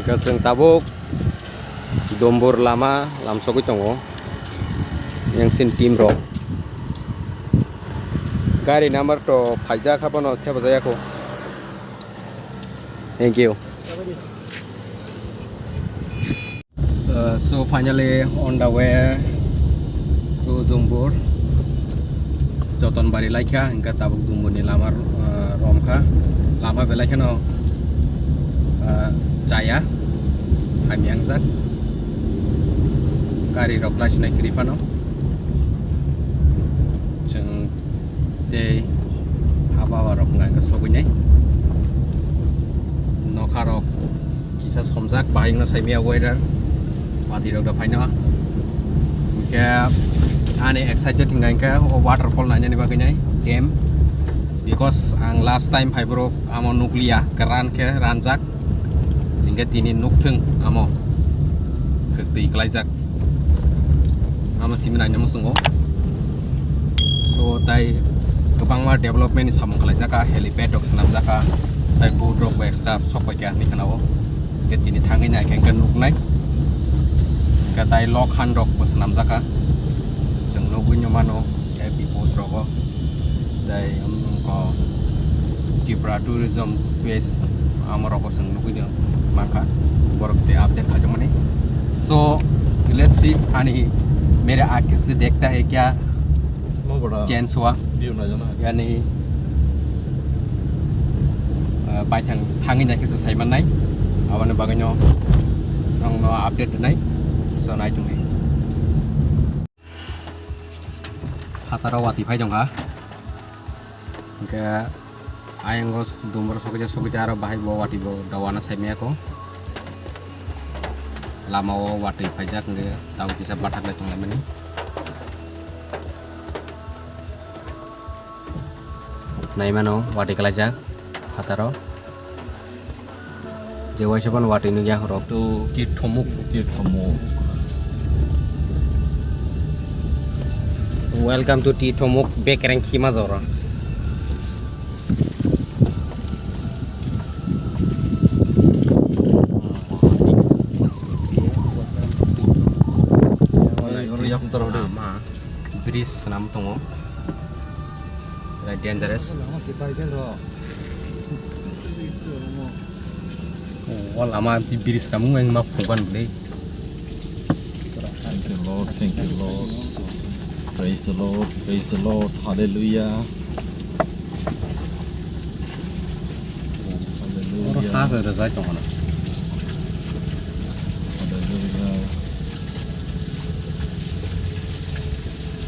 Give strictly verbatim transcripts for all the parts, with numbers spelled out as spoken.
Kasing tabuk Dombor lama lamsogwi tongo. Yang sin team rok. Gari number to phaijak abono thepajak ya kho. Thank you. Uh, so finally on the way to Dumbur. Joton bari laikha, hingke tabuk Dumbur ni lama, uh, romkha. Lama belai kheno, uh, chaya, hamyangjak. Gari rok laisinai kwrwi phano. Chwng tei haba rok hwnka hwnkhe sogwinai. Nokha rok kisa somjak, bahai wngna saimaya weather. Watwi rok da phaino. Hwnkhe ani excited hwnka hwnkhe o waterfall nainani bagwi nai dam. Because ang last time phaiborok amo nukliya, kwran khe ranjak. Hingke tini nukthung amo kwtwi klaijak. Amo simi naina muchungo. So, tai kwbangma development ni samung khlaijak kha, helipad rok swnamjak kha, tai boat rok bo extra sok pai kha hinwi khwnao. Hingke tini thangwi naikhe hingke nuknai. Hingke tai lok han rok bo swnamjak kha. Chwng nugwi no mano. Happy post rogo. Tei, um, ko Tripura tourism place amo rogo chwng nugwi no mankha. Borok tei update khlaijak mani. So, let's see, ani mere aage se dekhta hai kya change hua. View na jana. Yani, uh, baithang thangwi naikhe se sai mannai. Aboni bagwi no ang no update rwnai. So, nai tongdi. Phataro watwi phai tongkha. Hingke ayang o Dumbur sokija sokija aro bahai bo watwi bo dawana saimaya kho. Lama o watwi phaijak hingke tabuk kisa bathak lai tonglaimani. Naimano watwi kalaijak phataro. Je waisa phano watwi nukya horok. To Tirthomuk. Tirthomuk. Welcome to Tirthomuk, bekereng khima jora. Lama bridge swnam tongo. Like dangerous. O lama bridge swnam wng ma phungban bwlwi. Thank you, Lord. Thank you, Lord. Praise the Lord. Praise the Lord. Hallelujah. Oro ha khe rwjai tongmano. Hallelujah.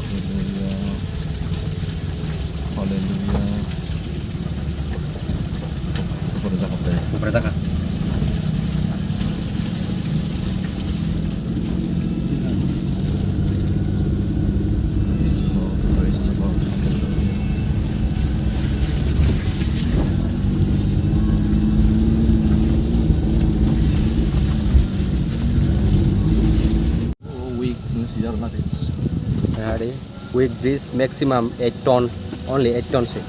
Hallelujah. Hallelujah. Upre jaga, upre. Upre jaga. Praise the Lord, praise the Lord. Hallelujah. Weak, no, sijar na. Hari. Weight bridge maximum eight ton, only eight ton se.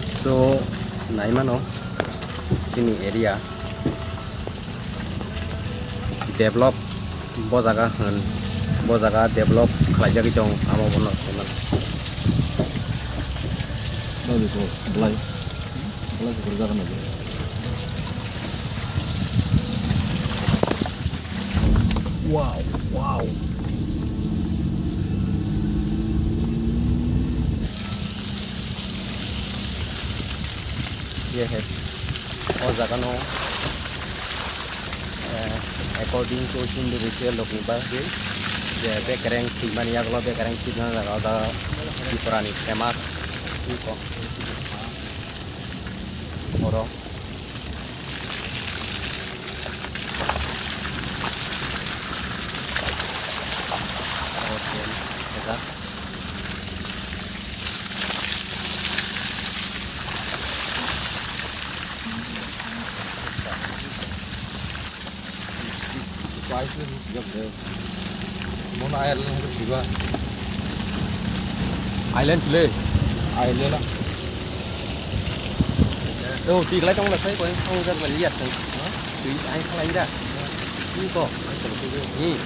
So, naimano chini area develop bo jaga hwn, bo jaga develop khlaijagwi tong, amo bono saiman. Belai, belai. Wow, wow. Ye hai. O jaga no, eh, according to Hindu ritual rok ni bagwi je bekereng thwimani yagulo bekereng thwimani jaga o jaga Tripura ni famous. Oro. Spices is good, bro. Mono Ireland ko siba. Island chile. Island. Oh, tiklai tong la sai ko, tong jar bali ya sai. Twi ai khlai da. Ni ko. Ni.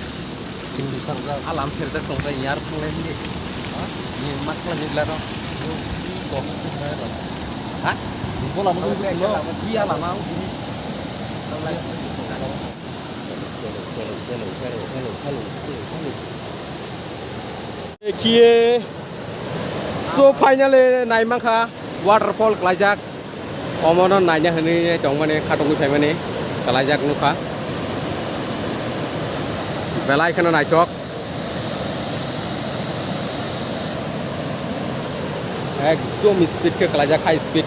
Alam pherjak tong jai yar phanglai ni. Ni mak khlai ni laro. Ko. Ha? Bola mo ko sino. Iya lama. Ekhiye. So finally nai mankha waterfall klaijak. Omono naina hwnwi tongmani khatungwi phaimani klaijak nukha. Belai kheno naithok. Ekdom speed khe klaijak, high speed.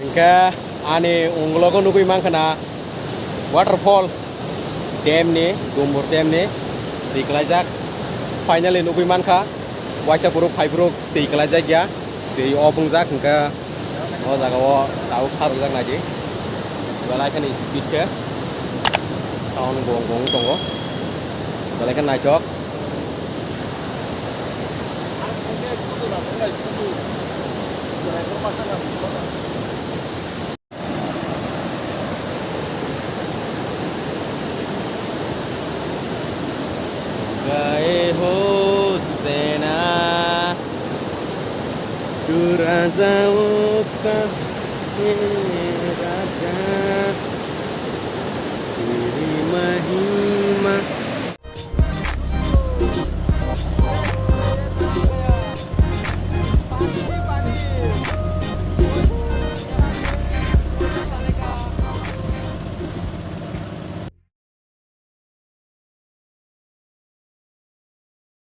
Hingke ani unglogo nugui mankha na waterfall dam ni, Dumbur dam ni twi klaijak. Finally nugui mankha, waisa borok phai borok twi klaijak ya, twi o bungjak hingke o jaga o tabuk sarjak naidi. Belai kheno speed khe sound gong gong tongo, belai khe naithok. Gaye ho sena tu raja o ka he raja teri mahi